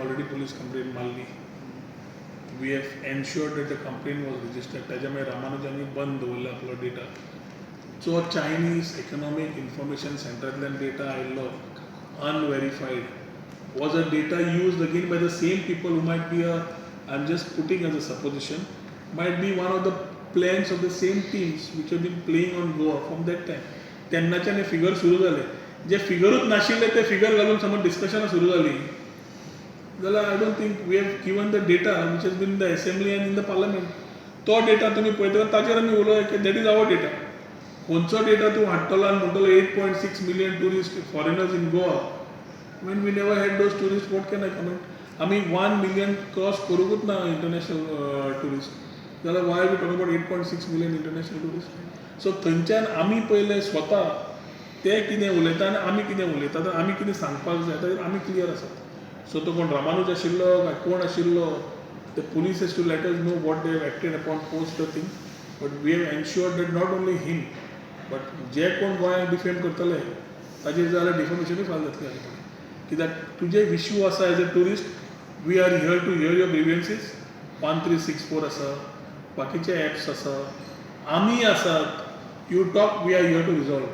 Already police complain मारली. We have ensured that the complaint was registered. ताच्या मागीर रामानुजांनी बंद दवरला आपलो डेटा. जो चायनीज इकॉनॉमीक इन्फॉर्मेशन सेंटरांतल्यान डेटा आयिल्लो unverified was a data used again by the same people who might be a, I'm just putting as a supposition, might be one of the plans of the same teams which have been playing on Goa from that time. तेन्नाच्यान हे figure सुरू जाले. जे फिगरूच नाशिल्ले ते figure घालून समज डिस्कशनां सुरू जालीं जाल्यार, I don't think we have given the data which has been in the assembly and in the parliament. तो डेटा तुमी पळयतकच ताचेर आमी उलोवया की that is our data. खंयचो डेटा तूं हाडटलो आनी म्हणटलो 8.6 million tourist, foreigners in Goa, when we never had those tourists? What can I comment? आमी 1 million cross करूंकूच ना इंटरनॅशनल टुरिस्ट, जाल्यार why we talk about 8.6 million international tourist? So थंयच्यान आमी पयले स्वता ते कितें उलयता आनी आमी कितें उलयता, तर आमी कितें सांगपाक जाय ताजेर आमी क्लियर आसात. सो तो कोण रामानुज आशिल्लो काय कोण आशिल्लो, the police has to let us know what they have acted upon post the thing. But we have ensured that not only him, but जे कोण गोंयांक डिफेम करतले ताजेर जाल्यार डिफॉमेशनूय फायल जातली हाजे फुडें. कित्याक तुजे इश्यू आसा, as a tourist we are here to hear your grievances. 1364 आसा, बाकीचे एप्स आसा, आमी आसात. You talk, we are here to resolve.